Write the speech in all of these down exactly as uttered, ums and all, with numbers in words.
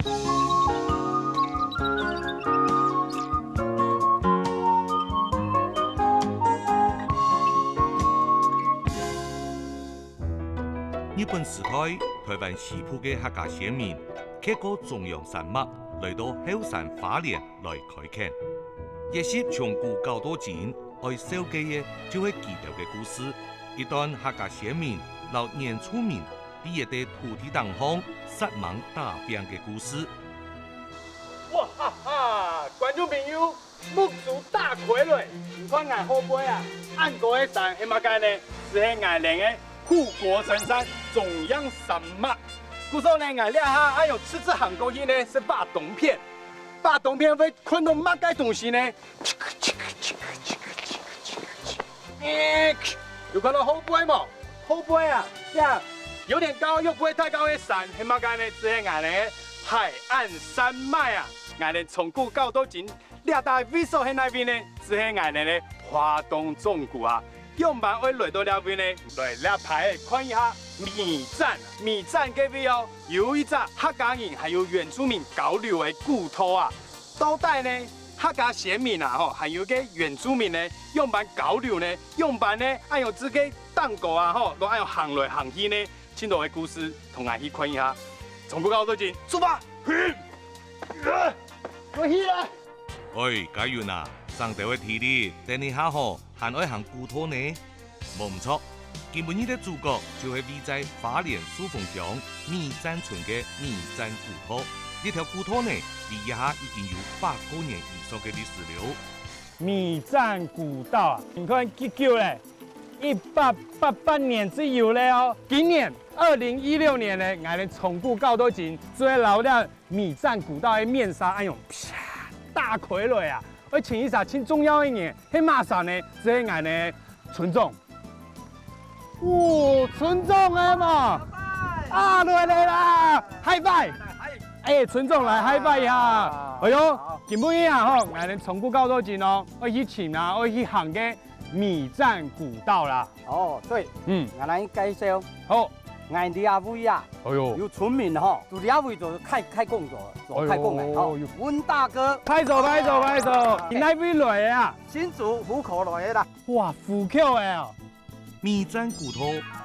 日本時代，臺灣西部个客家先民，蹶過中央山脈，來到後山花蓮來開墾。學習從古到到今，愛紹介个就係佢兜个故事，一段客家先民摎原住民 在一垤土地頂項煞猛打拚个故事。哇哈哈！觀眾朋友，目珠打開來，你看𠊎後背啊，恁高个山係麼个呢？就係𠊎等个護國神山中央山脈。故所呢，𠊎這下愛用直直行過去呢，係畫東片。畫東片會看到麼个東西呢？ 有看到後背無？後背啊，呀，有點高又不會太高个山，係麼个呢？就係𠊎等个海岸山脈啊！𠊎等從古到到今，這搭位所係哪位呢？就係𠊎等个花東縱谷啊！仰般會來到這位呢？來這排看一下米站，米站該位哦，有一隻客家人還有原住民交流个古道啊！ 到底呢，客家先民啊，吼，還有个原住民呢，仰般交流呢？仰般呢，恁樣自家打鼓啊，吼，都恁樣行來行去呢？盡多个故事，同𠊎去看一下。從古到到今，出發！我去啦！喂，嘉雲啊，省兜个體力，等一下吼， 還愛行古道呢？無毋著，今晡日个主角就係位在花蓮壽豐鄉米站村个米站古道。這條古道呢，離這下已經有百過年以上个歷史了。米站古道啊，你看幾久咧？一八八八年就有咧哦。今年二零一六年呢，𠊎等從古到到今，就係摎這 米站古道个面紗恁樣啪打開來啊！愛請一儕盡重要个人，係麼儕呢？就係𠊎等个村長。哦，村長个嘛！啊，來來啦，high five！哎，村長來high five一下。哎喲，今晡日啊吼，𠊎等從古到到今哦，愛去尋啊，愛去行个 米站古道啦。哦，對，嗯，𠊎來介紹。好，𠊎這位啊，哎喲，有村民吼，就這位就開開講座，做開講个吼，哎喲，文大哥，拍手拍手拍手，你哪位來个啊？新竹湖口來个啦。哇，湖口个哦。米站古道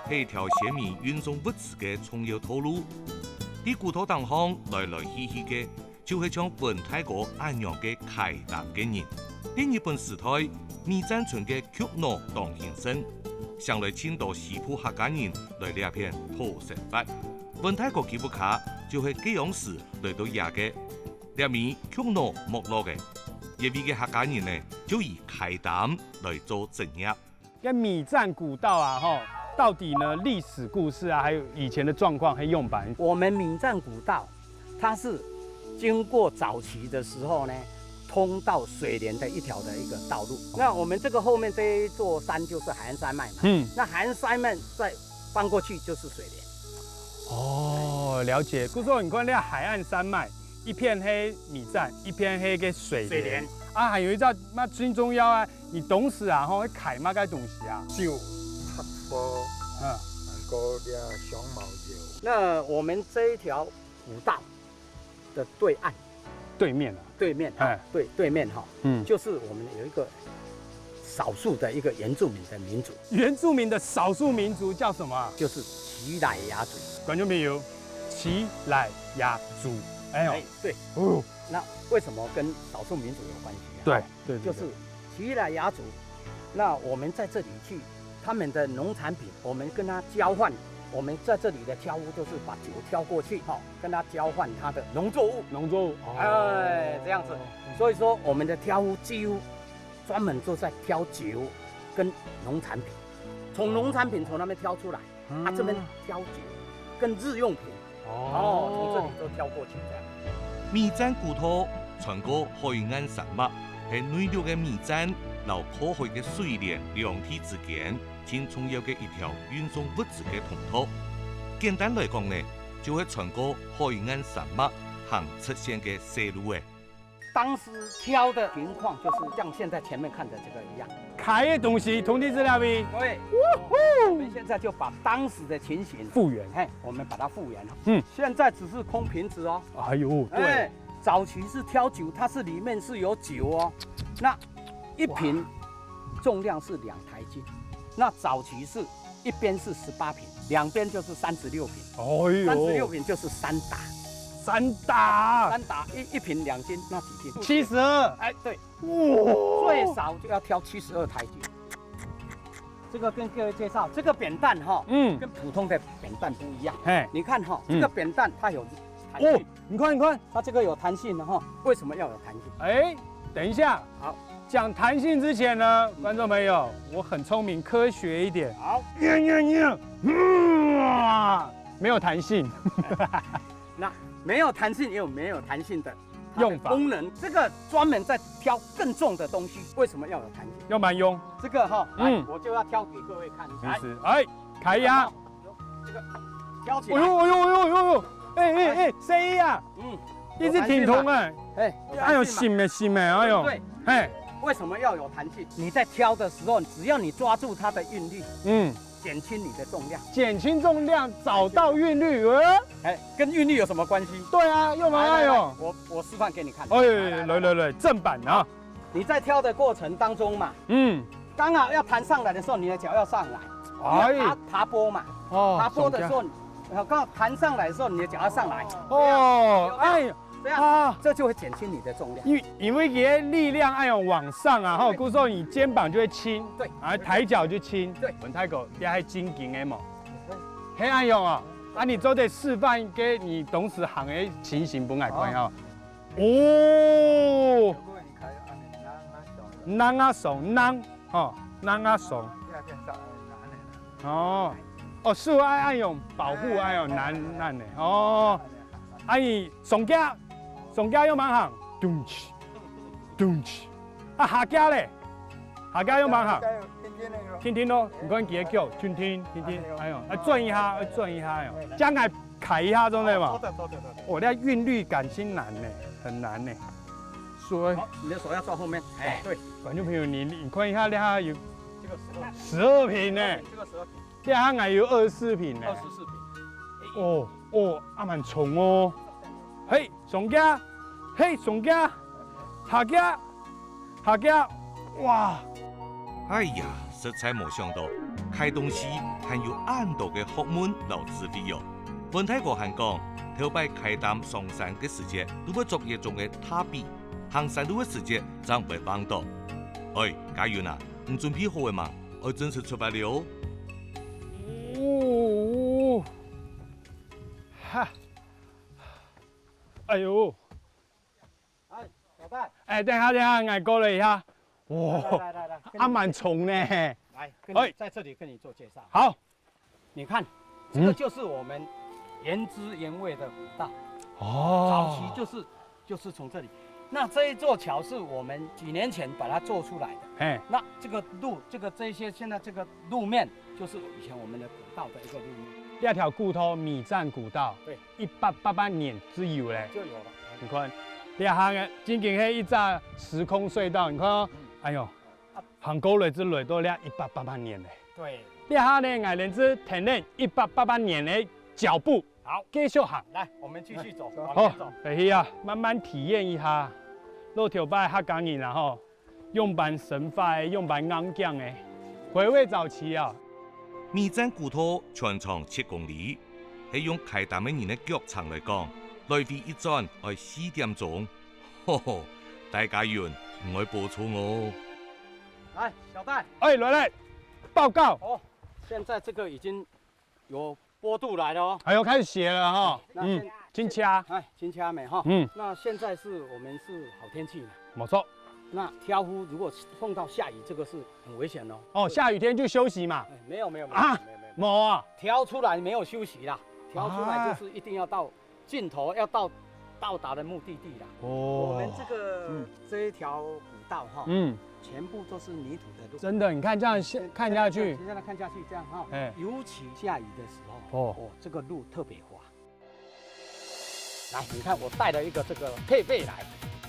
係一條先民運送物資个重要道路，在古道頂項來來去去个 就係像文大哥恁樣个㧡擔个人。在日本時代，米站村个畜農當興盛，省來盡多西部客家人來這片討生活。文大哥佢屋下就係該央時來到這个，這位畜農沒落个，這位个客家人呢，就以㧡擔來做職業。 該米站古道啊，吼，到底呢，歷史故事啊，還有以前的狀況，係仰般？我們米站古道，它是經過早期的時候呢，通到水璉的一條的一個道路。那我們這個後面這一座山就是海岸山脈嘛，嗯，那海岸山脈再翻過去就是水璉。哦，了解。故所你看，那海岸山脈，一片係米站，一片係个水璉。水璉。啊，還有一隻，那最重要啊， 你當時啊，吼，會㧡麼个東西啊？酒、插播，嗯，還過這香茅油。那我們這一條古道的對岸，對面啊，對面哈，哎，對，對面哈，嗯，就是我們有一個少數的一個原住民的民族。原住民的少數民族叫什麼啊？就是奇萊雅族。觀眾朋友，奇萊雅族，哎喲，哎，對。哦，那為什麼跟少數民族有關係啊？對，對，對，就是奇萊雅族，那我們在這裡去，他們的農產品，我們跟他交換，我們在這裡的挑夫就是把酒挑過去，哈，跟他交換他的農作物。農作物，哦。哎，這樣子。所以說，我們的挑夫幾乎專門就在挑酒跟農產品，從農產品從那邊挑出來，啊，這邊挑酒跟日用品，哦，從這裡都挑過去這樣。米站古道穿過海岸山脈，係內陸个米站摎靠海个水璉兩地之間，盡重要个一條運送物資个通道。簡單來講呢，就係穿過海岸山脈行直線个細路仔。当时挑的情况就是像现在前面看的这个一样。开个东西通知资料呗。对，我们现在就把当时的情形复原。哎，我们把它复原。嗯，现在只是空瓶子哦。哎呦，对，哎，早期是挑酒，它是里面是有酒哦。那一瓶重量是两台斤，那早期是一边是十八瓶，两边就是三十六瓶。哎呦，三十六瓶就是三打。三打，三打一一瓶两斤，那几斤？七十二。哎，对，哇，最少就要挑七十二台斤。这个跟各位介绍，这个扁担哈，嗯，跟普通的扁担不一样。嘿，你看哈，这个扁担它有弹性，哦，你看，你看，它这个有弹性的哈。为什么要有弹性？哎，等一下，好，讲弹性之前呢，观众朋友，我很聪明，科学一点。好，没有弹性。那没有弹性也有没有弹性的用法，功能，这个专门在挑更重的东西，为什么要有弹性？要蛮用。这个哈，来，嗯，我就要挑给各位看。来，是，哎，开呀，这个挑起来。哎呦哎呦哎呦哎呦，哎哎哎，谁呀？嗯，一直挺痛哎，哎，哎呦，心哎心哎，哎呦，对，嘿，为什么要有弹性？你在挑的时候，只要你抓住它的韵律，嗯，减轻你的重量，减轻重量，找到韵律，哎。 哎，跟韵律有什么关系？对啊，又蛮好用。来来来，我我示范给你看。哎，来来来，正版啊。你在挑的过程当中嘛，嗯，刚好要弹上来的时候，你的脚要上来，哎，爬爬坡嘛，哦，爬坡的时候，刚好弹上来的时候，你的脚要上来，哦，哎，这样啊，这就会减轻你的重量。因因为你的力量哎呦往上啊，哈，故所你肩膀就会轻，对，啊，抬脚就轻。对，文泰哥，你还真紧的嘛。 嘿，恁樣哦，啊，你做得示范个你當時行个情形分𠊎看哦。哦，啷啊爽，啷，吼，啷啊爽。哦，哦，手愛恁樣保護，哎喲，難難的哦。啊，你上架，上架又蠻行，咚哧，咚哧。啊，下架咧，下架又蠻行。天天咯，你看幾个腳，天天天天，哎喲，啊轉一下，啊轉一下喲，這樣還開一下，對不對嘛？哦，那韻律感真難呢，很難呢。所以，你的手要到後面，哎，對，觀眾朋友，你你看一下，那下有這個十二瓶呢，這個十二瓶，這下還有二十四瓶呢，二十四瓶，哦哦，啊蠻重哦，嘿，上架，嘿，上架，下架。 下架，哇！哎呀，實在無想到，開東西還有恁多个學問摎智慧喲。文大哥還講，頭擺開擔上山个時節，都會著這種个大髀，行山路个時節正毋會橫倒。哎，家人啊，你準備好了嗎？愛正式出發了哦！哦，哈，哎喲！ 哎，小戴，哎，等下等下，𠊎過來一下。哇，來來來來，還蠻重呢。來，跟你在這裡跟你做介紹。好，你看，這個就是我們原汁原味的古道。哦，早期就是就是從這裡。那這一座橋是我們幾年前把它做出來的。嘿，那這個路，這個這些現在這個路面就是以前我們的古道的一個路面。這條古道，米棧古道。對。 一百八十年就有咧。就有了。你看，這下个正經係一隻時空隧道，你看哦，哎喲，行過來就來到這一百八十年咧。對，這下呢，𠊎等就跈等一百八十年个腳步，好，繼續行。來，我們繼續走，往前走。好，來去啊，慢慢體驗一下，老頭擺客家人啊吼， 樣般生活个，樣般硬頸个，回味早期啊。米棧古道全長七公里，係用開擔个人个腳程來講，來回一轉愛四點鐘。吼吼，大家人毋愛報錯哦。來，小戴。哎，來來，報告。哦，現在這個已經 有坡度來了哦。哎喲，開始斜了哈。那現嗯，真斜。哎，真斜美哈。嗯，那現在是我們是好天氣嘛。沒錯。那挑夫如果碰到下雨，這個是很危險哦。哦，下雨天就休息嘛。哎，沒有沒有沒有啊，沒有沒有，沒有啊。挑出來沒有休息啦，挑出來就是一定要到盡頭，要到到達的目的地啦。哦，我們這個嗯這一條古道哈，嗯，全部都是泥土的路。真的，你看這樣看看下去，現在看下去這樣哈，哎，尤其下雨的時候，哦，哦，這個路特別滑。來，你看我帶了一個這個配備來，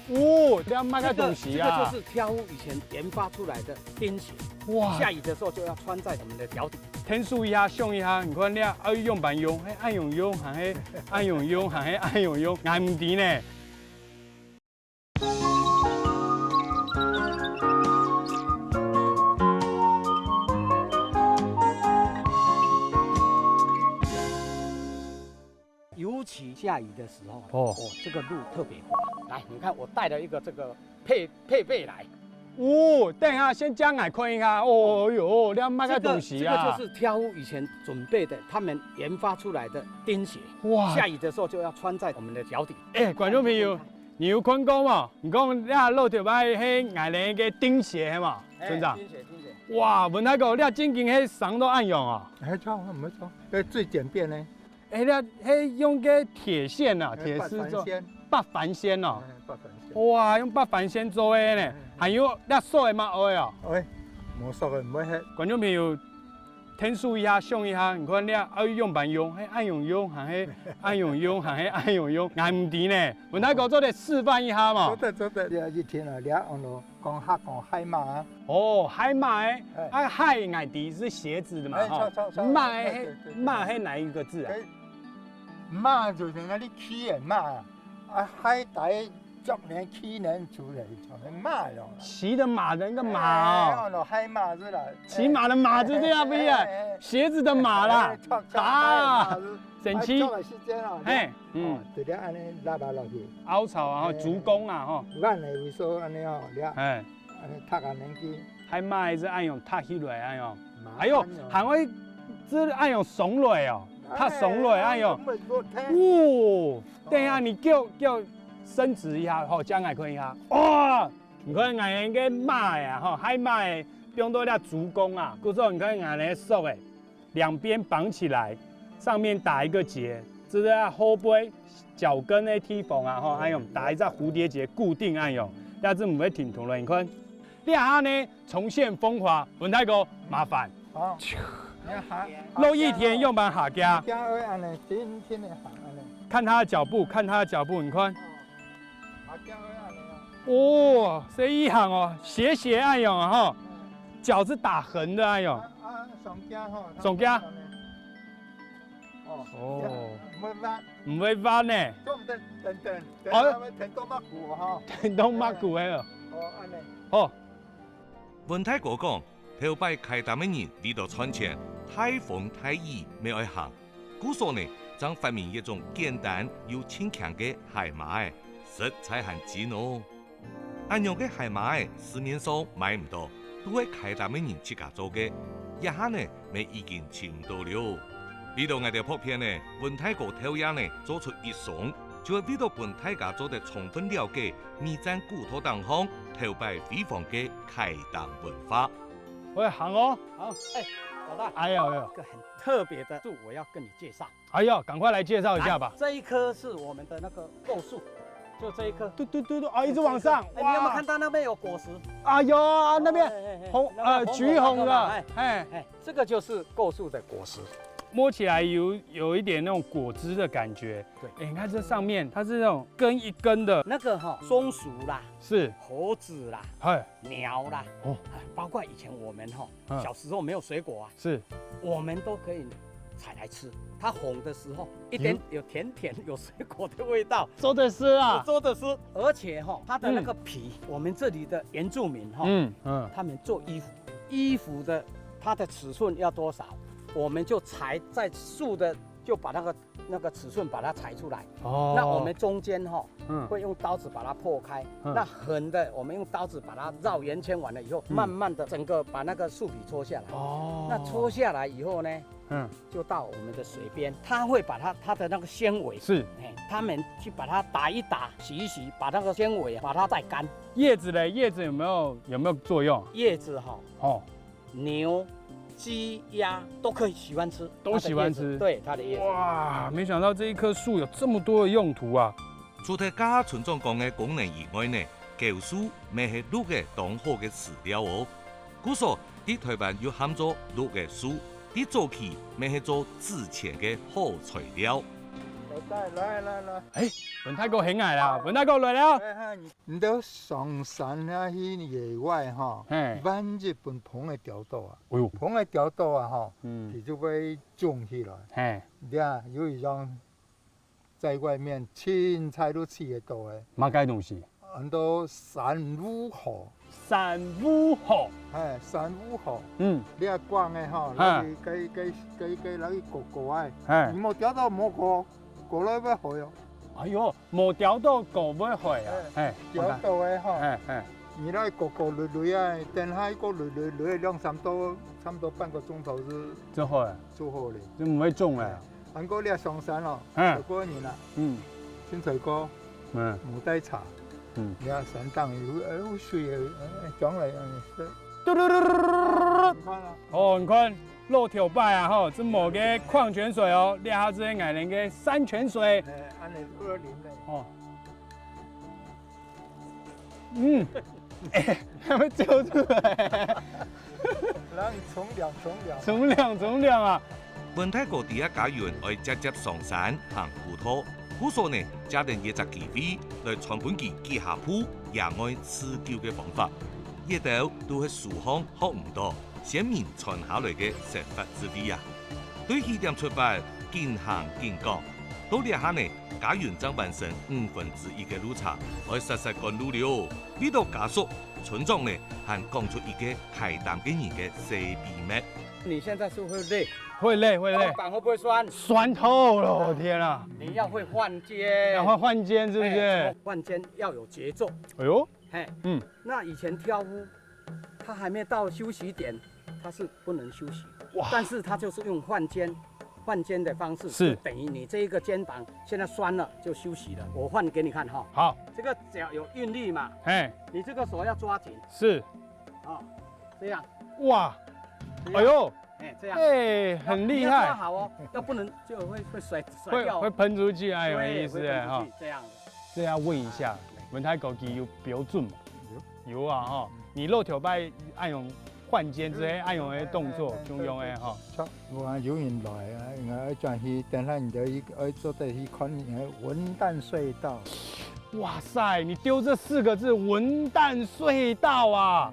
哦，這麼个東西啊？這個，這個就是挑夫以前研發出來的釘鞋。哇！下雨的時候就要穿在我們的腳底。聽說一下，想一下，你看這愛仰般用，係恁樣用，還係恁樣用，還係恁樣用，𠊎毋知呢。 尤其下雨的時候，哦。哦，這個路特別滑。來，你看我帶了一個這個配，配備來。哦，等一下，先借𠊎看一下。哦喲，這麼个東西啊？這個，這個就是挑夫以前準備的，他們研發出來的釘鞋。哇。下雨的時候就要穿在我們的腳底。哎，觀眾朋友，你有看過無？你講這老頭擺係𠊎等个釘鞋，係無？哎，村長。釘鞋，釘鞋。哇，文大哥，這正經係生到恁樣哦。哎，著，沒錯，這最簡便呢。 哎，這係用个鐵線啊，哎，鐵絲做，八番線。八番線哦。哎，八番線。哇，用八番線做个呢，哎。還有這索仔嘛愛哦。哎，無索仔毋會㧒。觀眾朋友，聽說一下，想一下，你看這愛仰般用，係恁樣用，還係恁樣用，還係恁樣用，𠊎毋知呢。文大哥做得示範一下嘛。做得，做得，這一天啊，這樣咯。 講客講鞋嫲啊。哦，鞋嫲仔，哎。啊，鞋𠊎知係鞋子的嘛，哎，吼。著，著，著，嫲仔，哎，對，對，對。嫲係哪一個字啊？哎，嫲就係該个騎个嫲啊，啊，鞋底著呢騎呢就係，就係嫲咯。騎的馬的那個馬哦。哎，哦，鞋嫲是啦。騎馬的馬就這樣不一樣，哎，哎，哎。鞋子的馬啦。哎，著，著，啊，哎，嫲是。神奇。哎，著个時間哦，嘿，嗯。哦，直接恁呢拉拉落去。凹槽啊，吼，哎。竹工啊，吼。彎个位所恁呢哦，這。哎。 恁呢踢啊，恁呢去。鞋嫲仔係恁樣踢起來恁樣。麻煩哦。哎喲，還會，這恁樣聳落哦，踢聳落恁樣。哎，哎，哎，哦，等一下你叫，叫伸直一下，吼，借𠊎看一下。哇，你看𠊎个嫲仔啊，吼，鞋嫲仔放到這竹工啊，故所你看𠊎个索仔。 兩邊綁起來，上面打一個結，這係後背腳跟个地方啊，吼，恁樣打一隻蝴蝶結固定恁樣，這樣就毋會停動了。你看，這下呢，重現風華，文大哥，麻煩。哦，你看，落雨天仰般下架？下架會恁呢，輕輕地行恁呢。看他的腳步，看他的腳步，你看。哦，下架會恁呢啊。哦，這一行哦，斜斜恁樣啊，吼。嗯。腳是打橫的恁樣。啊，啊，上架吼，上架。 哦，哦。毋會彎。毋會彎呢。做毋得，等等，等哦。等到目睭吼。等到目睭个哦。哦，恁呢。哦。文大哥講，頭擺㧡擔个人為著賺錢，大風大雨乜愛行，故所呢，正發明一種簡單又輕輕个鞋嫲仔，實在還真哦。 恁樣个鞋嫲仔市面上買毋到，都係㧡擔个人自家做个，這下呢，乜已經尋毋到了。為著𠊎兜拍片呢，文大哥頭下呢做出一雙，就係為著分大家做得充分了解美讚古道頂項頭擺輝煌个㧡擔文化。喂，行哦。好，哎，老大，哎呀，哎呀。一個很特別的樹，我要跟你介紹。 哎呀，趕快來介紹一下吧。來，這一棵是我們的那個構樹，就這一棵。嘟嘟嘟嘟，哦，一直往上，哎，你有沒有哇。看到那邊有果實？哎喲，那邊哎，哎，哎，紅，那個紅紅的那個嘛，呃，橘紅的，哎，哎。哎，這個就是構樹的果實。摸起來有，有一點那種果汁的感覺。對。哎，你看這上面，它是那種根一根的。那個哈，松鼠啦，是。猴子啦，嘿。鳥啦，哦。哎，包括以前我們哈，嗯。小時候沒有水果啊， 是。我們都可以採來吃。它紅的時候，一點有甜甜、有水果的味道。做得食啊。做得食，而且哈，它的那個皮，嗯。我們這裡的原住民哈，嗯，嗯。他們做衣服，衣服的它的尺寸要多少，我們就裁在樹的，就把那個，那個尺寸把它裁出來。哦。那我們中間哈， 嗯。會用刀子把它破開，嗯。那橫的，我們用刀子把它繞圓圈完了以後，嗯。慢慢地整個把那個樹皮搓下來。哦。那搓下來以後呢，嗯。就到我們的水邊，它會把它，它的那個纖維，是。嘿，他們去把它打一打，洗一洗，把那個纖維把它曬乾。葉子嘞，葉子有沒有，有沒有作用？葉子哈，哦。 牛、雞、鴨都可以喜歡吃，都喜歡吃。它的葉子，對，它的葉子。哇，沒想到這一棵樹有這麼多的用途啊！除忒頭下村長講个功能以外呢，構樹乜係綠仔當好个飼料哦。故所，在臺灣又喊做綠仔樹，在早期乜係做紙錢个好材料。來，來，來，來。哎，文大哥，行來啦，文大哥來了。哎，你，你兜上山啊，去野外哈，嘿。萬一分風个釣到啊，哎喲。風个釣到啊哈，嗯。佢就會腫起來。嘿。你啊，有一種在外面青菜都吃得到个。麼个東西？很多珊瑚螺。珊瑚螺。嘿，珊瑚螺。嗯。你啊，光个哈，哈。來去，該，該，該，該，來去搞搞啊。嘿。你無釣到無搞，搞來會壞哦。哎喲，無釣到搞會壞啊。嘿，嘿，釣到个哈。嘿，嘿。你來搞搞累累啊，等下一個累累累兩三到，差不多半個鐘頭就，就好了。就好了。就毋會腫了。哎呀。 還過你上山哦，嗯。有個人啊，嗯。清水溝，嗯。無帶茶，嗯。你看山頂有，哎，有水的，哎，將來，哎，是。嘟嘟嘟嘟嘟嘟嘟。你看啊。哦，你看，駱駝伯啊，吼，這無个礦泉水哦，這下這係𠊎等个山泉水。哎，恁樣二零的。哦。 嗯，哎，還會走出來。讓你從良，從良。從良，從良啊！文大哥知啊，嘉雲愛輒輒上山行古道，故所呢，借等這隻機會來傳分佢幾下步野外自救个方法。這兜都係書項學毋到， 先民傳下來个生活智慧啊。對起點出發，緊行緊講。到這下呢，嘉雲正完成五分之一个路程，愛煞煞趕路了。為到加速，村長呢還講出一個㧡擔个人个細祕密。你現在是會累？會累，會累。肩膀會不會痠？痠透了，我天啊！你要會換肩。要會換肩，是不是？哎，換肩要有節奏。哎喲，嘿，嗯。那以前挑夫，他還沒到休息點，他是不能休息。哇。但是他就是用換肩，換肩的方式，是。就等於你這一個肩膀現在痠了，就休息了。我換給你看哈。好。這個腳有韻律嘛？嘿。你這個手要抓緊。是。哦，這樣。哇，這樣。哎喲，哎，這樣。哎，很厲害。要，要抓好哦，要不然就會，會甩，甩掉哦。會，會噴出去，哎，有意思哎，哈。對，會噴出去，這樣。這要問一下，啊，對。文大哥佢有標準嗎？有。 有啊吼，你駱駝伯愛用換肩之類，愛用个動作，共樣个吼。有啊，有人來啊，𠊎愛轉去，等下你就去，愛做得去看你个文旦隧道。哇塞，你丟這四個字，文旦隧道啊！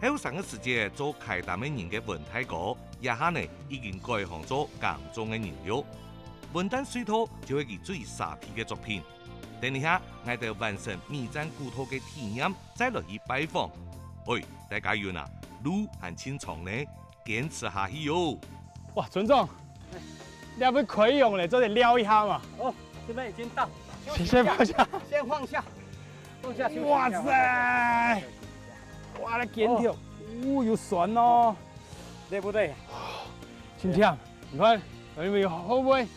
後生个時節做㧡擔个人个文大哥，這下呢已經改行做耕種个人了。文旦隧道就係佢最沙鼻个作品。 等一下，𠊎兜完成米棧古道个體驗，再來去拜訪。喂，大家遠啊，路還盡長呢，堅持下去喲！哇，村長，你還會開用咧，做得尞一下嘛？哦，這邊已經到，先放下。先放下，放下休息一下。哇塞！哇，那堅條，哦，有酸哦。累不累？真忝。 你看，你們會不會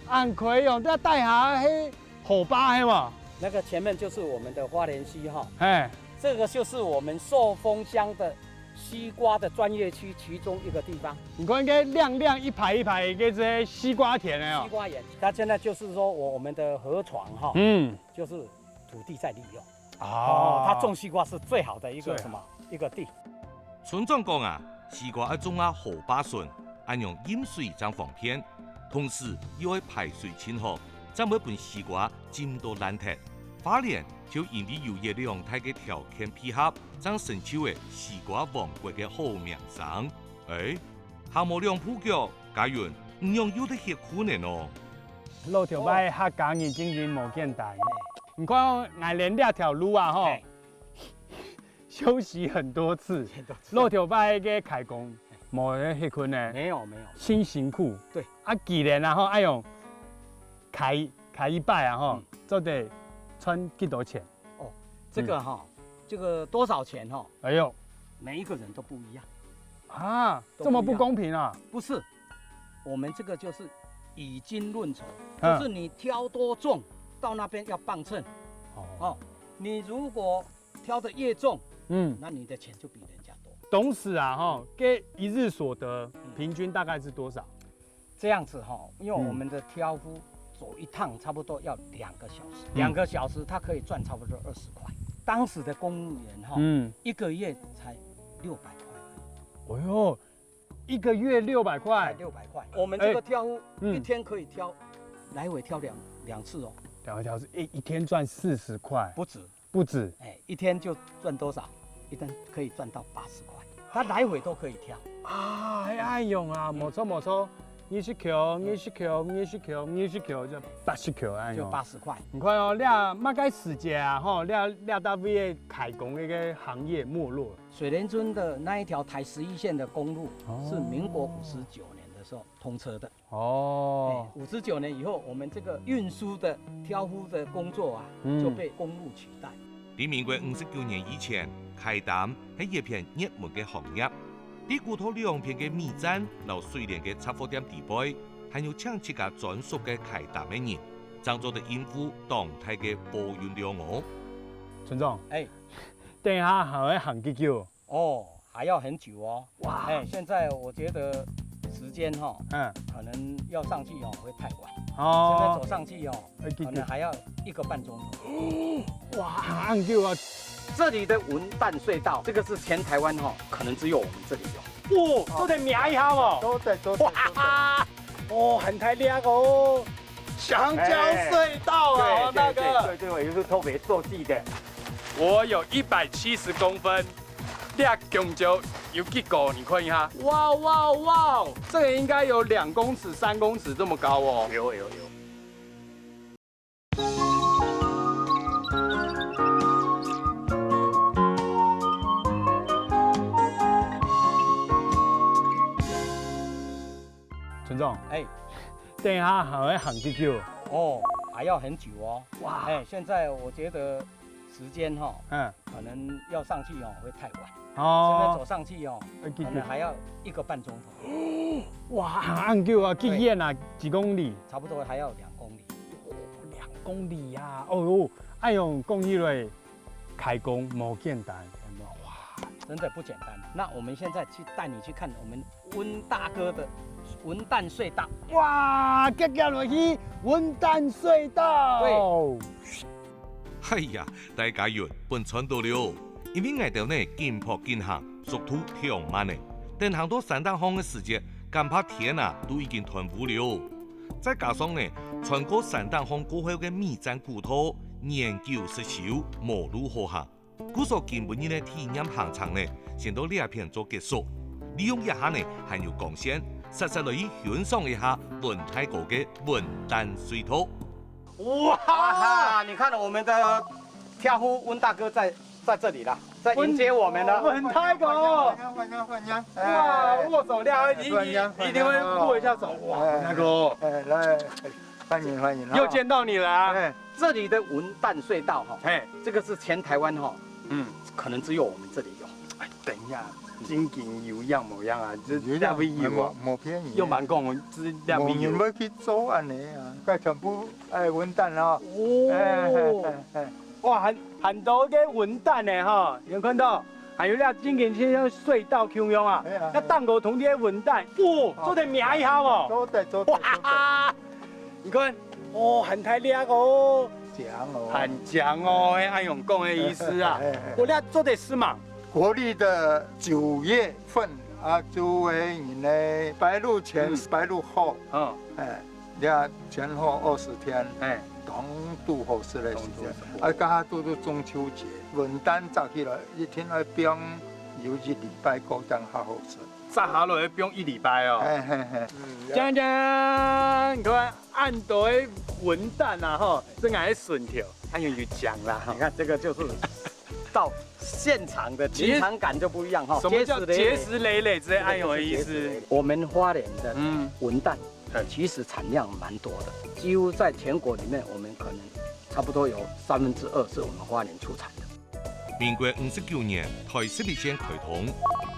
恁開用？這底下係河壩係無？那個前面就是我們的花蓮溪哈。嘿。這個就是我們壽豐鄉的西瓜的專業區其中一個地方。你看，該亮亮一排一排个這西瓜田个哦。西瓜園，它現在就是說我，我們的河床哈，嗯。就是土地再利用。 哦，它種西瓜是最好的一個什麼？最好。一個地。村長講啊，西瓜愛種啊河壩脣，恁樣飲水正方便，同時又愛排水盡好，正毋會分西瓜浸到爛忒。花蓮就因為有這兩大个條件配合，正成就了西瓜王國个好名聲。誒，行無兩步腳，嘉雲，你仰又得歇睏呢哦？駱駝伯客家人真經無簡單。你看哦，𠊎等這條路啊，吼，嘿。 休息很多次。很多次。駱駝伯个開工，無歇睏呢。沒有，沒有。真辛苦。對。啊，既然啊，吼，愛用開，開一擺啊，吼，嗯。做得賺幾多錢？哦，這個哈，嗯。這個多少錢哈？哎喲。每一個人都不一樣。啊，都不一樣。這麼不公平啊！不是，我們這個就是以斤論酬，嗯。就是你挑多重，到那邊要磅秤。哦。哦，你如果 挑得越重，嗯。那你的錢就比人家多。當時啊，吼，該一日所得，嗯。平均大概是多少？這樣子哈，因為我們的挑夫走一趟差不多要兩個小時，嗯。兩個小時他可以賺差不多二十塊。當時的公務員哈，嗯。一個月才六百塊而已。哎喲， 一個月六百塊。六百塊。我們這個挑夫，哎，嗯。一天可以挑，來回挑兩，兩次哦。調一調是，欸，一天賺四十塊，不止。不止。欸，一天就賺多少？一天可以賺到八十塊，它來回都可以跳。啊，係恁樣啊，嗯。無錯無錯，二十箍，二十箍，二十箍，二十箍，就八十箍恁樣。就八十塊。你看哦，這麼个時節啊，吼，這，這搭位个開工个个行業沒落。水璉村的那一條台十一線的公路哦。是民國五十九年的時候通車的。 哦。欸，五十九年以後，我們這個運輸的、挑夫的工作啊，嗯。就被公路取代。在民國五十九年以前，㧡擔係一片熱門个行業。在古道兩片个米站摎水璉个雜貨店底背，還有請自家專屬个㧡擔个人，正做得應付當大个貨運量哦。村長，欸。等一下還愛行幾久？ 哦，還要很久哦。哇。欸，現在我覺得時間哈，嗯。可能要上去哦，會太晚。哦。現在走上去哦，欸，對，對。可能還要一個半鐘頭。哇，恁久啊！這裡的文旦隧道，這個是全台灣哈，可能只有我們這裡有。哦，做得摸一下哦。做得，做得，做得。哇，哦，很大力哦。香蕉隧道啊，欸，那個。對，對，對，對，對，我也是特別設計的。我有一百七十公分， 這香蕉有幾高？你看一下，哇哇哇，這個應該有兩公尺、三公尺這麼高哦。有，有，有。村長，欸。等一下還愛行幾久？哦，還要很久哦。哇。欸，現在我覺得 時間哈，嗯。可能要上去哦，會太晚。哦。現在走上去哦，欸，對，對。可能還要一個半鐘頭。哇，恁久啊，幾遠啊？對。幾公里？差不多還要兩公里。哦，兩公里啊！哦喲，哎喲，講起來，開工無簡單，有沒有？哇，真的不簡單。那我們現在去帶你去看我們溫大哥的文旦隧道。哇，遽遽落去，文旦隧道。對。 哎呀，大家原本賺到了，因為𠊎兜呢緊跑緊行，速度忒慢了。等行到山頂項个時節，敢怕天啊都已經斷烏了。再加上呢，穿過山頂項過後个米站古道，年久失修，無路好行。故所今晡日个體驗行程呢，先到這片做結束。利用這下呢，還有光線，煞煞來去欣賞一下文大哥个文旦隧道。 哇！啊哈，你看我們的挑夫溫大哥在，在這裡啦，在迎接我們呢。溫，溫大哥。歡迎，歡迎，歡迎。哇，哎。握手了，一，歡迎，歡迎。一定會握一下手。哇，哎。那個。哎，來，歡迎，歡迎。又見到你了啊。哎。這裡的文旦隧道哈，嘿。這個是全台灣哈，嗯。可能只有我們這裡有。哎，等一下，真經有樣無樣啊，這，有樣，這位有啊。無，無騙人。又蠻講，這位有。無人會去做恁呢啊，該全部 哎，文旦哦。哦。哎，哎，哎，哎。哇，很，很多个文旦呢，哈，有看到？還有那金錢線像隧道共樣啊，哎呀，那蛋糕同這文旦，哇，哦。做得摸一下哦。做得，做得，哇，做得。你看，哦，很大力哦。強哦。很強哦，哎，恁樣講的意思啊。哎，哎，哎。我那做得食嗎？國曆的九月份啊，就會迎來白露前，嗯。白露後。嗯。哎。 這前後二十天，哎。當拄好食个時節。當拄好食。啊，剛好拄拄中秋節，文旦摘起來，一定愛放有一禮拜過，正較好食。摘下來愛放一禮拜哦。嘿，嘿，嘿。嗯，鏘鏘，你看，恁多个文旦啊，吼，真个順條，哎喲，有獎啦，哈。你看這個就是到現場的臨場感就不一樣，哈。什麼叫結實累累？結實累累，這恁樣的意思？這個就是結實累累。我們花蓮的，嗯。文旦 嘿。其實產量蠻多的，幾乎在全國裡面，我們可能差不多有三分之二是我們花蓮出產的。民國五十九年，台十一線開通，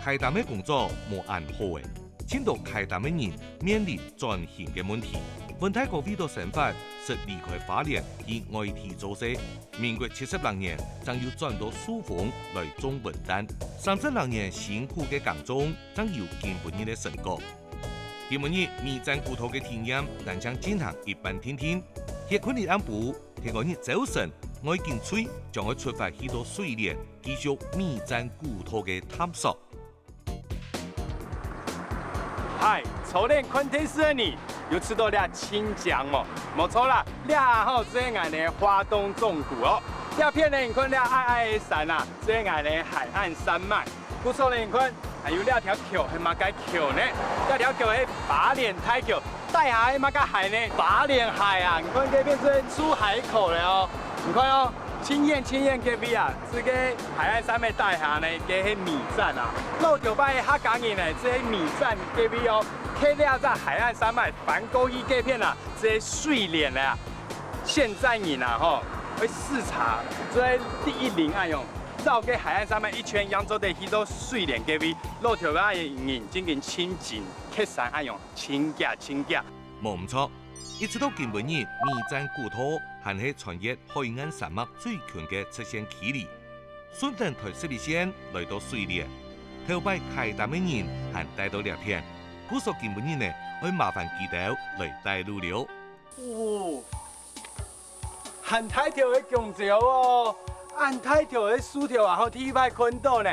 㧡擔个工作無恁好欸，盡多㧡擔个人面臨轉型个問題。文大哥為著生活，識離開花蓮去外地做事。民國七十六年，正又轉到壽豐來種文旦，三十六年辛苦个耕種，正有今晡日个成果。 今晡日米站古道个體驗，單淨進行一半定定。歇睏日暗晡，天光日朝晨，愛緊催，將愛出發去到水璉，繼續米站古道个探索。嗨，初戀看電視个你，有試著這清江無？無錯啦，這下吼，這係𠊎等花東縱谷哦。這片呢，你看這矮矮个山啊，這係𠊎等海岸山脈。故所呢，你看，還有這條橋係麼个橋呢？這條橋係花蓮大橋，底下係麼个海呢？花蓮海啊！你看這片係出海口了哦。你看哦，清遠清遠這位啊，這个海岸山脈底下呢，這係米站啊。老早擺客家人呢，這係米站這位哦， 去這隻海岸山脈翻過去這片啊，這水蓮啊，現在人啊吼，會視察，做第一輪恁樣，繞該海岸山脈一圈，樣做得去到水蓮該位，老頭仔人正經親近，蹶山恁樣，親近親近。無毋著，一直到今晡日，米站古道還係穿越海岸山脈最近个直線距離。 順等台十一線來到水蓮，頭擺㧡擔个人還戴到這片，故所今晡日呢，愛麻煩佢兜來帶路了。哦，恁大條个弓蕉哦，恁大條个樹條啊，吼，第一擺看到呢。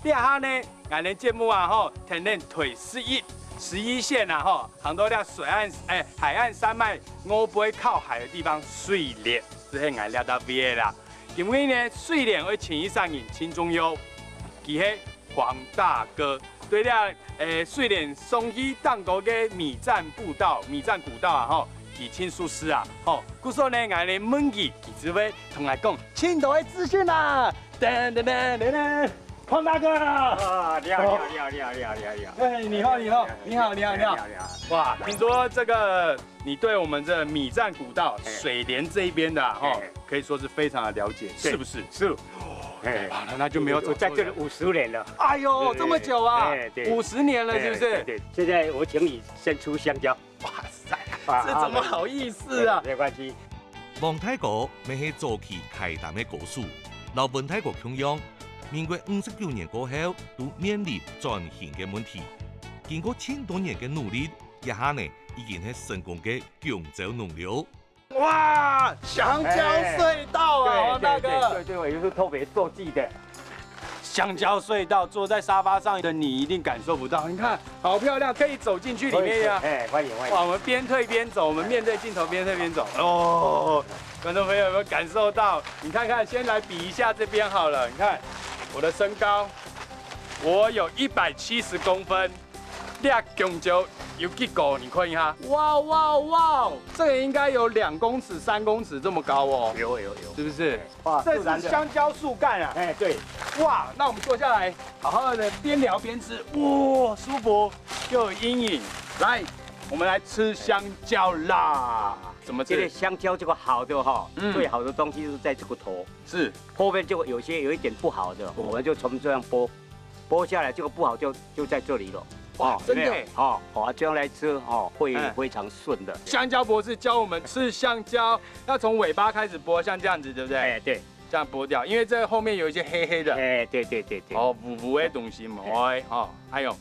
這下呢，𠊎等節目啊，吼，跈等台十一、十一線啊，吼，行到這水岸，哎，海岸山脈外背靠海个地方，水蓮，就係𠊎這搭位个啦。 因為呢，水蓮愛清一儕人盡重要，佢係黃大哥。對了，誒，水蓮上去當高个米站步道、米站古道啊，吼，佢盡熟識啊，吼。故所呢，𠊎等問佢，佢就會同𠊎講盡多个資訊啊。噔噔噔噔噔，黃大哥！啊，你好，你好，你好。哎，你好，你好，你好，你好，你好。你好，你好。哇，聽說這個 你對我們這米站古道、哎。水蓮這一邊的啊，吼，哎。可以說是非常的了解，對，是不是？是。哦，哎。太棒了，那就沒有走錯人。我在這裡五十年了。哎呦，對，這麼久啊，哎，對。五十年了，是不是？哎，對，對。現在我請你先吃香蕉。哇塞，啊，這怎麼好意思啊？啊，沒關係。黃大哥乜係早期㧡擔个高手，摎文大哥共樣，民國五十九年過後，都面臨轉型个問題。經過盡多年个努力，這下呢， 已經係成功个弓蕉農了。哇，香蕉隧道啊，哎，黃大哥。對，對，對，對，我也是特別設計的。香蕉隧道，坐在沙發上的你一定感受不到。你看，好漂亮，可以走進去裡面呀。可以，可以，哎，歡迎，歡迎。哇，我們邊退邊走，我們面對鏡頭邊退邊走。哦，觀眾朋友有沒有感受到？你看看，先來比一下這邊好了。你看我的身高，我有一百七十公分， 這弓蕉有幾高？你看一下。哇，哇，哇，這個應該有兩公尺、三公尺這麼高哦。有，有，有。是不是？哇，這是香蕉樹幹啊。哎，對。哇，那我們坐下來，好好地邊聊邊吃，哇，舒服，又有陰影。來，我們來吃香蕉啦。怎麼吃？這個香蕉這個好的哈，嗯。最好的東西是在這個頭。是。後面就有些有一點不好的，哦。我們就從這樣剝，剝下來，這個不好就，就在這裡了。哇，哦，真的耶。有沒有？哦，哦，這樣來吃，哦，會哎。非常順的。香蕉博士教我們吃香蕉，要從尾巴開始剝，像這樣子，對不對？哎，對。這樣剝掉，因為這後面有一些黑黑的。哎，對，對，對，對。哦，烏烏的東西嘛，哎。哎，哦，還有，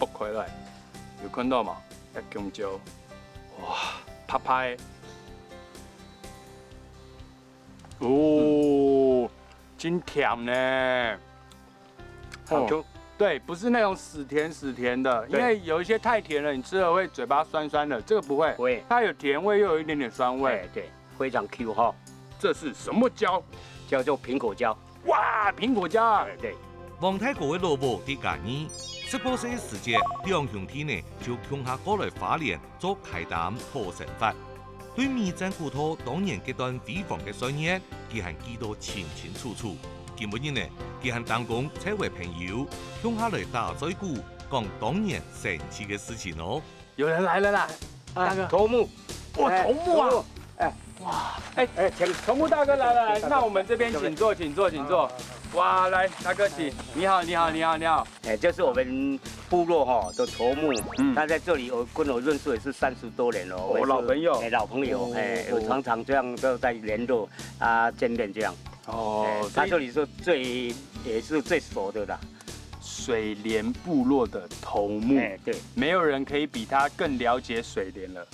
剝開來，有看到嗎？要弓蕉，哇，拍拍。哦，真甜呢。 哦，對，不是那種死甜死甜的，對。因為有一些太甜了，你吃了會嘴巴酸酸的，這個不會，不會。它有甜味又有一點點酸味。哎，對，非常Q哈。這是什麼蕉？叫做蘋果蕉。哇，蘋果蕉啊！哎，對。黃大哥个老母在嘉義，十八歲个時節，兩兄弟呢就共下過來花蓮做㧡擔討生活。 對米站古道當年該段輝煌个歲月，佢還記到清清楚楚。今晡日呢，佢還當講湊位朋友，共下來打嘴鼓，講當年神奇个事情哦。有人來了啦，啊，大哥。頭目。哇，哎，頭目啊！頭目，哎，哇，哎，哎，請。頭目大哥，來，來，來，那我們這邊請坐，請坐，請坐。好，好，好。哇，來，大哥，請。你好，你好，你好，你好。 哎，就是我們部落哈的頭目，嗯。他在這裡，我跟我認識也是三十多年了，哦，我也是，老朋友。哎，老朋友，哦，哎，哦。有常常這樣都在聯絡啊，見面這樣。哦，哎，所以他這裡是最，也是最熟的啦。水蓮部落的頭目，哎，對。沒有人可以比他更了解水蓮了。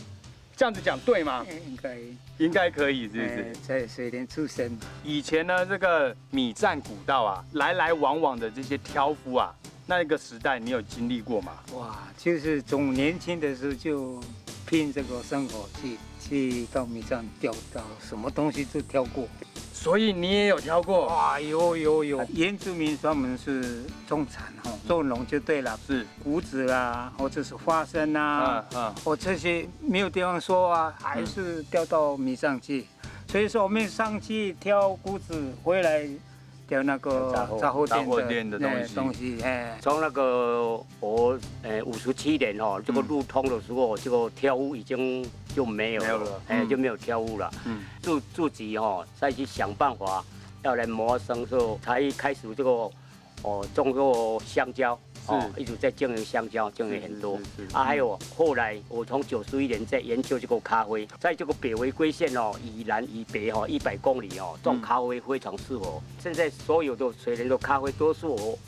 這樣子講對嗎？哎，應該。應該可以，是不是？哎，在水蓮出生。以前呢，這個米站古道啊，來來往往的這些挑夫啊，那個時代你有經歷過嗎？哇，就是從年輕的時候就拼这个生活，去去到米藏挑，挑什么东西都挑过。所以你也有挑过？啊，有有有。原住民专门是种产哈，种农就对了。是。谷子啦，或者是花生啊，嗯嗯。或这些没有地方收啊，还是掉到米藏去。所以说我们上去挑谷子回来，挑那个杂货店的东西，哎。从那个我，呃，五十七年哦，这个路通的时候，这个挑夫已经就没有了，没有了，哎，就没有挑夫了。嗯，自自己哦，再去想办法，要来谋生，所以才开始这个哦，种过香蕉，哦，一直在经营香蕉，经营很多。是是是。啊，还有后来我从九十一年在研究这个咖啡，在这个北回归线哦，以南以北哦，一百公里哦，种咖啡非常适合。现在所有的水莲的咖啡都是我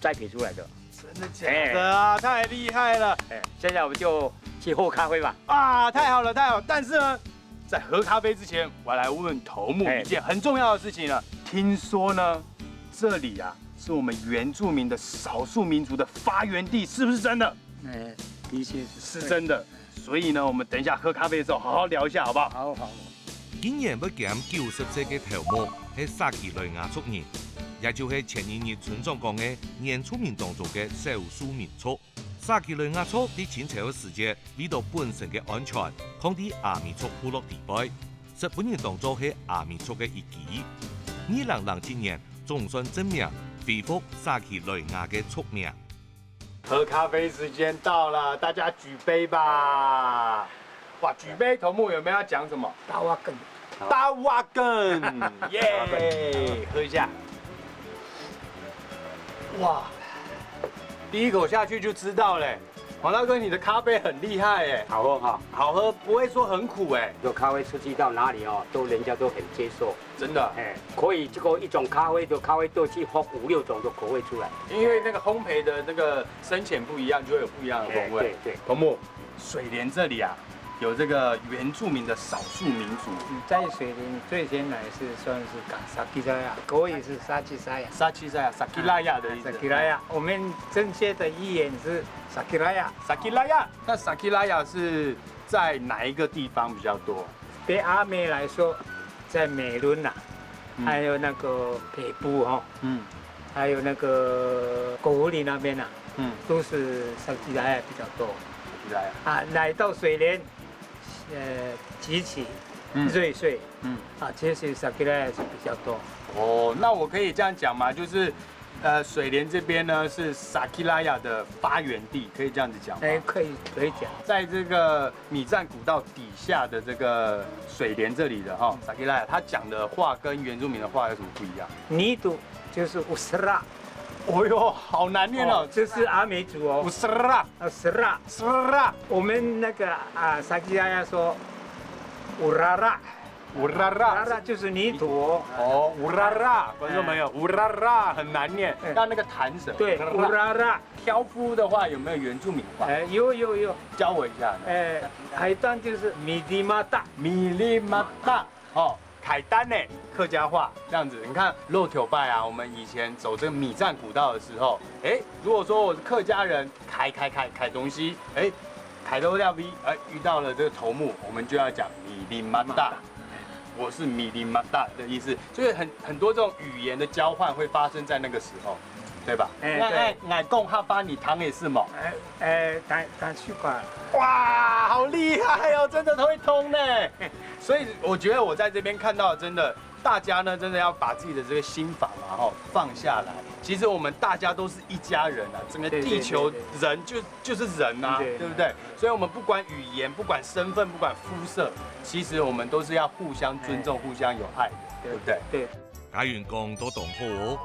栽培出来的。真的假的啊？太厉害了！哎，现在我们就去喝咖啡吧。啊，太好了，太好了！但是呢，在喝咖啡之前，我要来问头目一件很重要的事情了。听说呢，这里啊是我们原住民的少数民族的发源地，是不是真的？哎，的确是。是真的。所以呢，我们等一下喝咖啡的时候好好聊一下，好不好？好好。今年要减九十岁个头目，系撒奇萊雅族人，也就系前二日村長讲个原住民当中个少数民族。撒奇萊雅族在清朝个时节，为到本身个安全，囥在阿美族部落底背， 十分人当做系阿美族个一支。二零零七年总算正名恢复撒奇萊雅个族名。喝咖啡时间到了，大家举杯吧！哇，举杯，头目有没有要讲什么？大瓦根。大瓦根，耶！喝一下。哇，第一口下去就知道嘞。 黄大哥，你的咖啡很厉害哎，好喝哈，好喝，不会说很苦哎，有咖啡出去到哪里哦，都人家都很接受，真的，哎，可以这个一种咖啡的咖啡豆去喝五六种的口味出来，因为那个烘焙的那个深浅不一样，就会有不一样的风味。哎，对对，头目，水莲这里啊，有这个原住民的少数民族，在水莲最先来是算是讲撒奇拉雅，国语是撒奇拉雅，撒奇拉雅，撒奇拉雅的意思，撒奇拉雅，我们正确的语言是 撒奇拉雅。撒奇拉雅，那撒奇拉雅是在哪一个地方比较多？对阿美来说，在美伦呐，还有那个北部哈，嗯，还有那个狗湖里那边呐，嗯，都是撒奇拉雅比较多。撒奇拉雅啊，来到水莲，呃，集齐、瑞穗，嗯，啊，其实撒奇拉雅是比较多。哦，那我可以这样讲吗？就是 呃，水莲这边呢是撒奇拉雅的发源地，可以这样子讲吗？哎，可以可以讲。在这个米赞古道底下的这个水莲这里的哈，撒奇拉雅，他讲的话跟原住民的话有什么不一样？Nitu 就是 usra，哦哟，好难念哦，这是阿美族哦。Usra，usra，usra。我们那个啊，撒奇拉雅说 urara。 Urara，urara 就是泥土哦。哦，urara，观众朋友，urara 很难念，要那个弹舌。对，urara。挑夫的话有没有原住民话？哎，有有有。教我一下。哎，海丹就是 milimata。Milimata，哦，凯丹呢，客家话这样子。你看 road trip 啊，我们以前走这个米赞古道的时候，哎，如果说我是客家人，开开开开东西，哎，开到那边，哎，遇到了这个头目，我们就要讲 milimata。 我是 milimata 的意思，所以很很多这种语言的交换会发生在那个时候，对吧？哎，那对。哎，我讲客话你听得懂吗？哎哎，但但是吧，哇，好厉害哦，真的会通呢。所以我觉得我在这边看到，真的，大家呢，真的要把自己的这个心防啊，吼，放下来。其实我们大家都是一家人啊，整个地球人就就是人啊，对不对？所以我们不管语言、不管身份、不管肤色，其实我们都是要互相尊重、互相有爱的，对不对？对。家云讲到当好哦。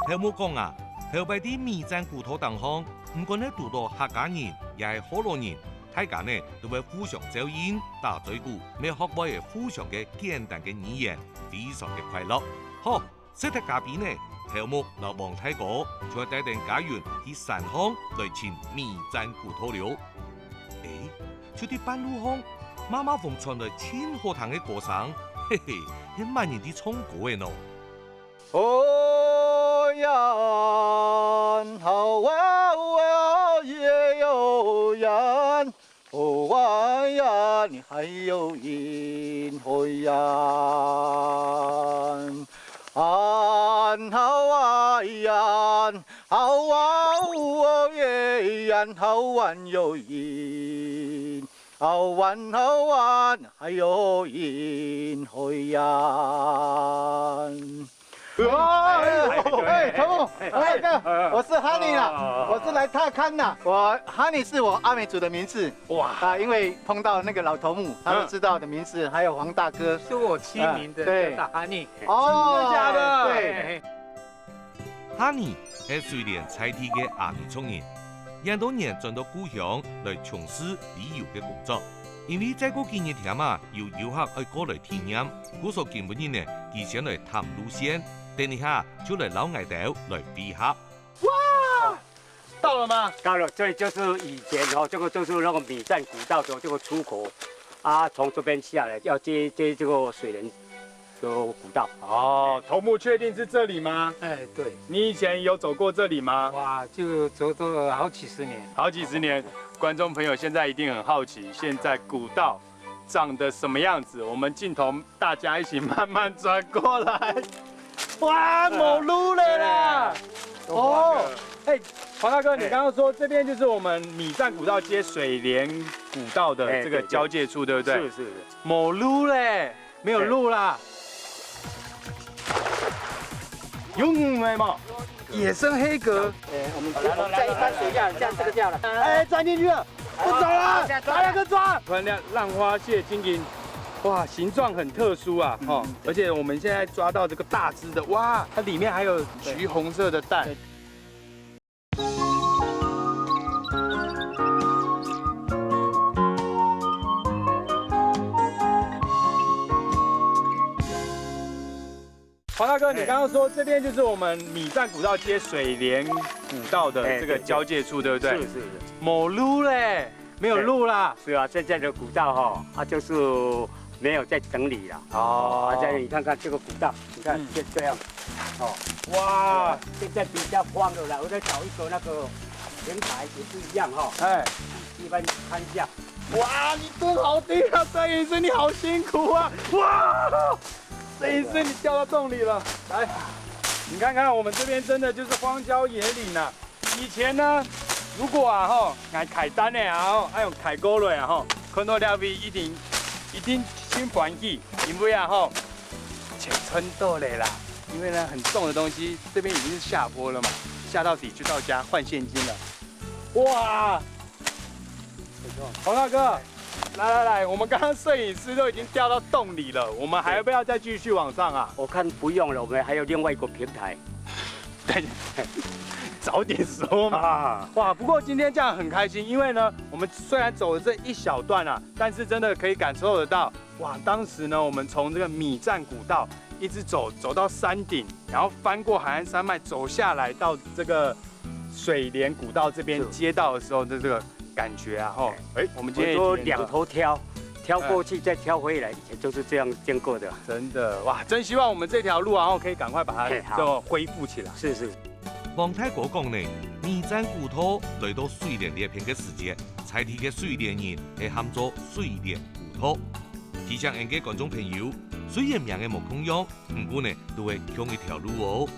頭目講啊，頭擺在米贊古道頂項，毋管係堵到客家人，也係河洛人，大家呢都會互相照應、打嘴鼓，乜學會了互相个簡單个語言，非常个快樂。好， 食忒咖啡呢，頭目摎王大哥就會帶等家人去山項來尋米贊古道了。誒，就在半路項，媽媽風傳來盡好聽个歌聲，嘿嘿，係麼人在唱歌个呢？有人海岸，岸好啊岸，好啊喔耶，岸好岸有人，好岸好岸，还有人海岸。 哇，哎，哎，头目，哎，哥，我是 Honey 啦，我是来踏勘啦。我 Honey 是我阿美族的名字。哇，啊，因为碰到那个老头目，他就知道我的名字，还有黄大哥。是我起名的，啊，对。叫大哈尼。哦，真的假的？对。哈尼係水莲在地个阿美族人， 恁多年轉到故鄉來從事旅遊个工作。因為再過幾日添啊，有遊客愛過來體驗，故所今晡日呢，佢先來探路線，等一下就來摎𠊎兜來會合。哇，到了嗎？到了，这里就是以前哦，这个就是那个米站古道的这个出口啊，从这边下来要接接这个水源 有古道。哦，头目确定是这里吗？哎，对。你以前有走过这里吗？哇，就走走了好几十年。好几十年，观众朋友现在一定很好奇，现在古道长得什么样子？我们镜头大家一起慢慢转过来。哇，哎，没路了啦！哎，有花了。哦，哎，黄大哥，你刚刚说这边就是我们米站古道接水莲古道的这个交界处，哎，对，对不对？是，是，是。没路嘞。 没有路啦。有鱼没嘛？野生黑蛤。哎，我们再一般水下，这样这个掉了。哎，钻进去了，不走了，来了个抓。突然间浪花蟹金银，哇，形状很特殊啊，哈，而且我们现在抓到这个大只的，哇，它里面还有橘红色的蛋。对。 黄大哥，你刚刚说这边就是我们米站古道接水莲古道的这个交界处，对不对？是，是，是。没路嘞，没有路啦。是啊，现在的古道哈，啊，就是没有在整理了。哦。啊，这样你看看这个古道，你看，嗯。就这样，哦。哇。现在比较荒了啦，我在找一个那个平台也是一样哈。哎。一般看一下。哇，你蹲好低啊，摄影师，你好辛苦啊！哇，摄影师，你掉到洞里了。来，你看看，我们这边真的就是荒郊野岭啊。 以前呢，如果啊吼，𠊎㧡擔仔啊吼，愛用㧡過來啊吼，看到這位一定一定真歡喜，因為啊吼，錢賺到了啦。因為呢，很重的東西，這邊已經是下坡了嘛，下到底就到家換現金了。哇！黃大哥，來來來，我們剛剛攝影師都已經掉到洞裡了，我們還要不要再繼續往上啊？我看不用了，我們還有另外一個平台。 早點說嘛。啊。哇，不過今天這樣很開心，因為呢，我們雖然走了這一小段啊，但是真的可以感受得到，哇，當時呢，我們從這個米站古道一直走，走到山頂，然後翻過海岸山脈，走下來到這個水蓮古道這邊街道的時候的這個感覺啊，吼。哎，我們今天也體驗到。我說兩頭挑，挑過去再挑回來，以前就是這樣經過的。真的，哇，真希望我們這條路啊，吼，可以趕快把它嘿，好。再恢復起來。是，是。 黃大哥講呢，米站古道來到水蓮這片个時節，在地个水蓮人係喊做水蓮古道。提醒𠊎个觀眾朋友，雖然名仔無共樣，毋過呢，都係共一條路哦。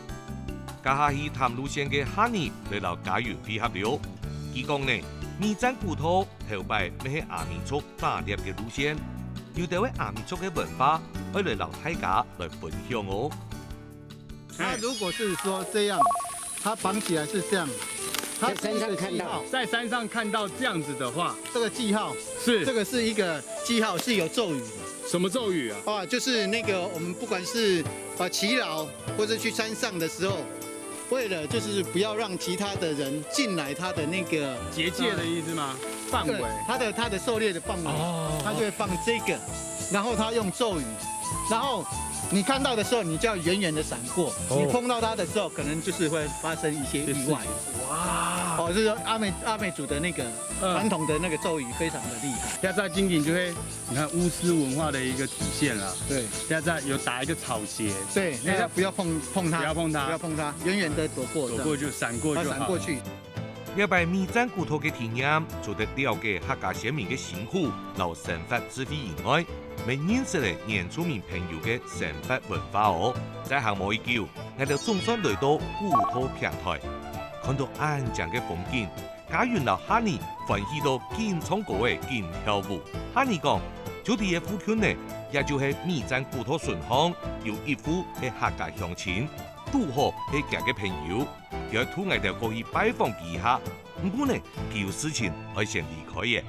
這下去探路線个哈尼來摎家人會合了。佢講呢，米站古道頭擺乜係阿美族打獵个路線，有兜个阿美族个文化，愛來摎大家來分享哦。 它如果是說這樣，它綁起來是這樣，它是一個記號。在山上看到這樣子的話，這個記號，是。這個是一個記號，是有咒語的。什麼咒語啊？啊，就是那個我們不管是，呃，耆老或者去山上的時候，為了就是不要讓其他的人進來他的那個結界的意思嗎？呃，範圍。對，他的，他的狩獵的範圍，哦。他就會放這個，然後他用咒語，然後你看到的時候，你就要遠遠地閃過，哦。你碰到他的時候，可能就是會發生一些意外。哇。哦，就是阿美，阿美族的那個，嗯。傳統的那個咒語非常的厲害。這隻正經就係，你看，巫師文化的一個體現啦。對。這隻有打一個草鞋。對，那個不要碰，碰它。不要碰它。不要碰它，遠遠地躲過，躲過就閃過就好。這樣。啊，閃過去。這擺米站古道个體驗，除忒了解客家先民个辛苦摎生活智慧以外，乜認識了原住民朋友个生活文化哦。再行無幾久，𠊎兜總算來到古道平台，看到恁靚个風景，嘉雲摎哈尼歡喜到緊唱歌仔緊跳舞。哈尼講，就在這附近呢，也就係米站古道脣項有一戶係客家鄉親，堵好係厥个朋友，佢愛渡𠊎兜過去拜訪佢一下。毋過呢，佢有事情愛先離開了。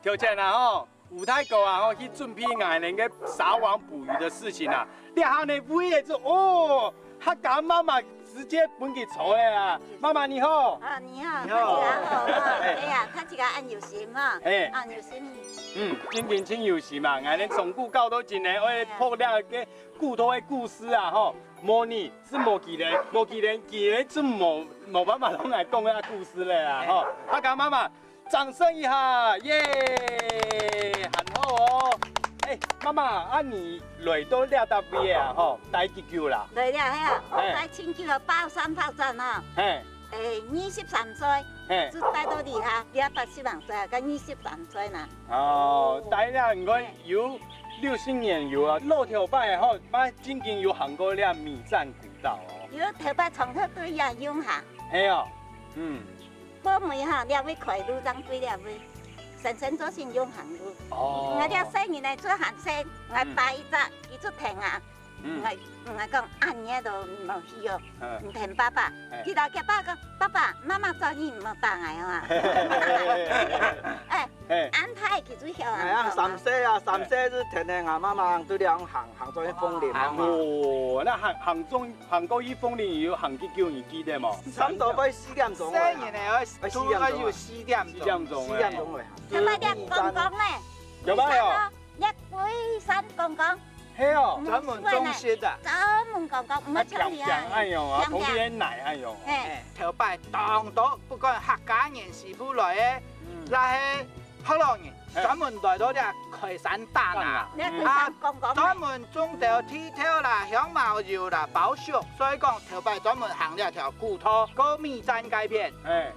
頭前啊吼，吳大哥啊吼，去準備𠊎等个撒網捕魚个事情啊。這下呢，為了這，哦，客家媽媽直接分佢坐了啊。媽媽你好。啊，你好，你好。大家好啊。哎。哎呀，大家恁有心哈，哎。恁有心。嗯，真真真有心啊！𠊎等從古到今呢，愛拍這个古道个故事啊吼，無你係無佢等，無佢等，佢等就無，無辦法同𠊎講這故事了啊吼。客家媽媽， 掌聲一下，耶，很好哦。哎，媽媽，啊你來到這搭位啊，吼，待幾久啦？來了，係啊，哎。待真久了，包山包山啊。哎。哎，二十三歲，哎。就待到這下，這八十零歲啊，該二十三歲啦。哦，待了應該有六十年有啊，老頭擺吼，嘛正經有行過這米站古道哦。有頭擺從頭對這樣行。係哦，嗯。 後尾哈，這位開路正對這位，先生做先用行路。哦。𠊎這細人仔做行先，𠊎爸一隻，佢就停啊。嗯。𠊎，𠊎講，恁樣都無去哦，嗯。毋聽爸爸。哎。佢老佢爸講，爸爸，媽媽做你毋好打𠊎哦啊。哎，哎。恁大佢就曉啊。哎呀，三歲啊，三歲就天天啊，媽媽對這樣行，行做一風鈴啊。哦，那行，行中 行過一風鈴有行幾久，你記得無？差不多愛四點鐘了啦。細人仔愛，愛四點鐘啊。都愛有四點鐘。四點鐘了。四點鐘了。頭擺這公公呢？有沒有？你看哦，這歸山公公。係哦。嗯，專門種食的。專門公公，毋係像你啊。強強愛用啊，強強。旁邊奶愛用啊。嘿。哎，頭擺當多，不管客家人、師傅來的，嗯。也係學老人，嘿。專門來到這開山打獵。打獵。這開山公公呢？啊，專門 種兜地豆啦、香茅油啦、包粟，所以講頭擺專門行這條古道，過米站該片。哎，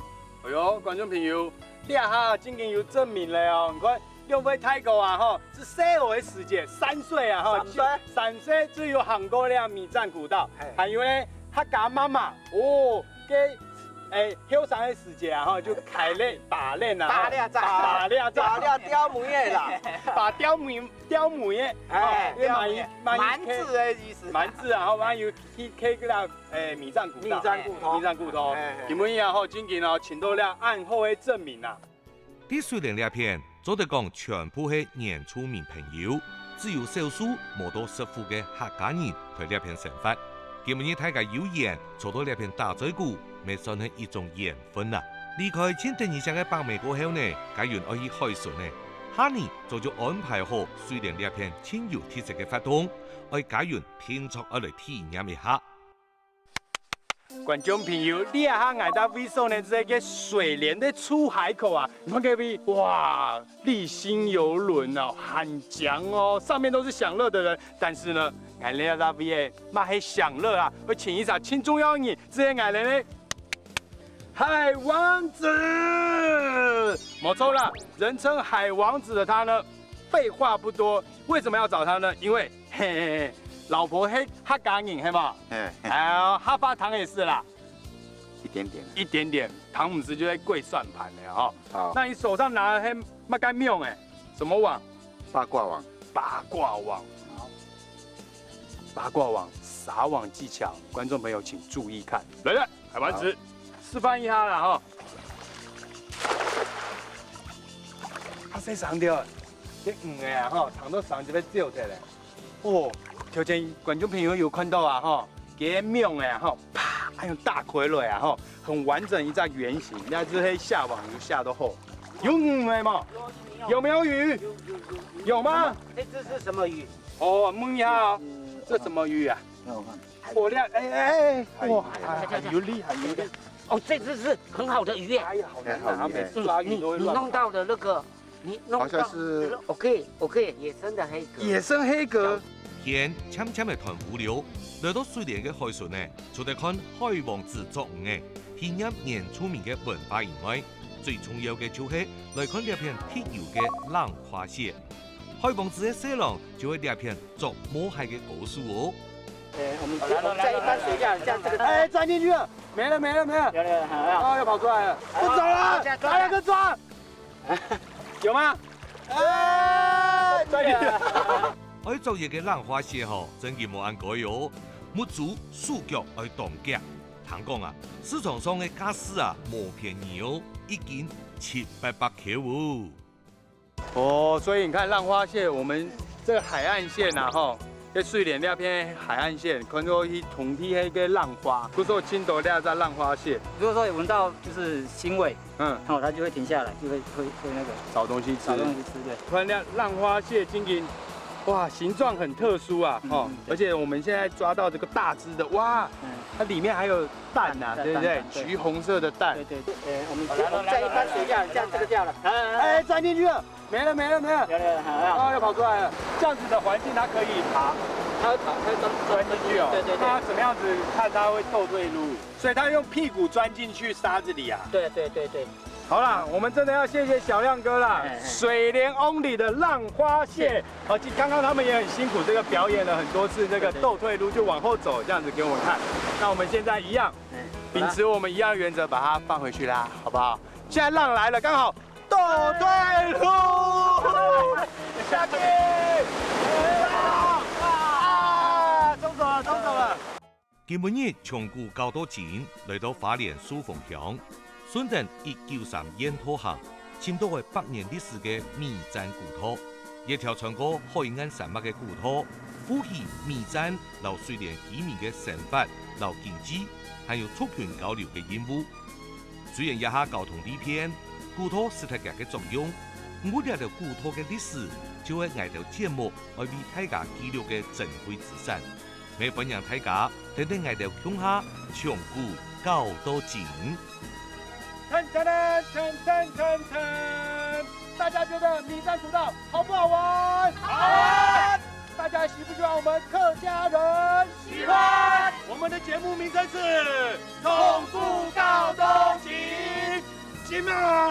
哎喲，觀眾朋友，這下正經有證明了哦！你看，兩位大哥啊，吼，係細个時節，三歲啊，吼，三歲？三歲就有行過這米站古道，嘿。還有呢，客家媽媽，哦，該，哎，後生个時節啊，吼，就開獵、打獵啊，打獵仔。打獵仔。打獵釣魚仔啦。打釣魚 釣魚仔，哎，哦，釣魚仔。滿，滿子的意思。滿子啊，吼，還有去，去該个，哎，米站古道。米站古道。米站古道。哎，哎。今晡日啊，吼，正經哦，尋到了恁好个鎮名啊。在水瀾這片，做得講全部係原住民朋友，只有少數無到十戶个客家人在這片生活。今晡日大家有緣坐到這片打嘴鼓，乜算係一種緣 分啊。離開盡得人惜个北尾過後呢，嘉雲愛去海脣呢。哈尼早就安排好水瀾這片盡有特色个活動，愛嘉雲定著愛來體驗一下。觀眾朋友，這下𠊎兜位所呢，這个水瀾个出海口啊，你看該位，哇，麗星郵輪哦，很強哦，上面都是享樂的人。但是呢，𠊎兜這位个嘛係享樂啊，愛請一儕盡重要个人，這个𠊎兜呢， 海王子，沒錯啦，人稱海王子的他呢，廢話不多。為什麼要找他呢？因為，嘿嘿嘿，老婆係客家人，係無？嘿，嘿。哎呀，客話通會使啦。一點點。一點點，通毋使就會跪算盤了吼。好。那你手上拿的係麼个網仔？什麼網？八卦網。八卦網。好。 八卦網撒網技巧，觀眾朋友請注意看。來了，海王子，好。示範一下啦吼。較細聲點，這魚仔啊吼，聽到聲就會走忒咧。哦，頭前觀眾朋友有看到啊吼，該網仔啊吼，啪，哎喲，打開來啊吼，很完整一隻圓形，那就係下網有下到好。有魚仔無？有沒有魚？有嗎？這隻是什麼魚？哦，問一下哦，這什麼魚啊？ 讓我看。哦，這，哎，哎，哎，哇，哎，很有力，很有力。哦，這隻是很好的魚耶。哎呀，好難拿，哎，好厲害。每次抓魚都會亂跑。嗯，你，你弄到的那個，你弄到好像是，OK，OK，野生的黑蛤。野生黑蛤。天漸漸个斷烏溜，來到水瀾个海脣呢，就得看海王子捉魚仔，紀念原住民个文化以外，最重要个就係來看這片特有个冷化雪。海王子个細郎就係這片著毛蟹个高手哦。呃，我们我们再一般水下，像这个，哎，钻进去了，没了没了没了，有了，好了，啊，又跑出来了，不走了，来了个抓，有吗？哎，钻进去了。愛著一个冷化雪吼，真經無恁該哦，目珠手腳愛當遽。聽講啊，市場上个價數啊無便宜哦，一斤七八百箍哦。哦，所以你看浪花蟹，我们这个海岸线啊，吼，在水莲那片海岸线，可能会同地迄个浪花，不是说青头料在浪花蟹，如果说有闻到就是腥味，嗯，哦，它就会停下来，就会会会那个找东西吃找。东西吃，对。看那浪花蟹今天，哇，形状很特殊啊，嗯吼，嗯对而且我们现在抓到这个大只的，哇，嗯，它里面还有蛋啊，蛋对不对蛋？蛋橘红色的蛋对。对对，呃，我们我们再一般水下，像这个掉了，哎哎哎，哎，钻进去了，没了没了没了，有了，好了，啊，又跑出来了。这样子的环境它可以爬，它会跑，它会钻钻进去哦。对对对那怎么样子看它会倒退路？所以它用屁股钻进去沙子里啊。对对对对，好啦，我们真的要谢谢小亮哥啦，哎哎水莲 only 的浪花蟹。好，刚刚他们也很辛苦，这个表演了很多次这个倒退路，就往后走这样子给我们看。那我们现在一样，哎，秉持我们一样原则，把它放回去啦，好不好？现在浪来了，刚好倒退路，下去，啊，冲走了，冲走了。今晡日從古到今，來到花蓮壽豐鄉，順等一九三縣道行，尋到个百年歷史个美棧古道，一條穿過海岸山脈个古道，呼起美棧摎水蓮居民个生活摎經濟，還有族群交流个任務。雖然這下交通利便，古道失忒佢个作用，毋過這條古道个歷史就係𠊎兜節目愛為大家記錄个珍貴資產。也歡迎大家跈等𠊎兜共下從古到今。噔噔噔噔噔噔噔，大家觉得美棧古道好不好玩？好玩。大家喜不喜欢我们客家人？喜欢。我们的节目名称是从古到今。今啊，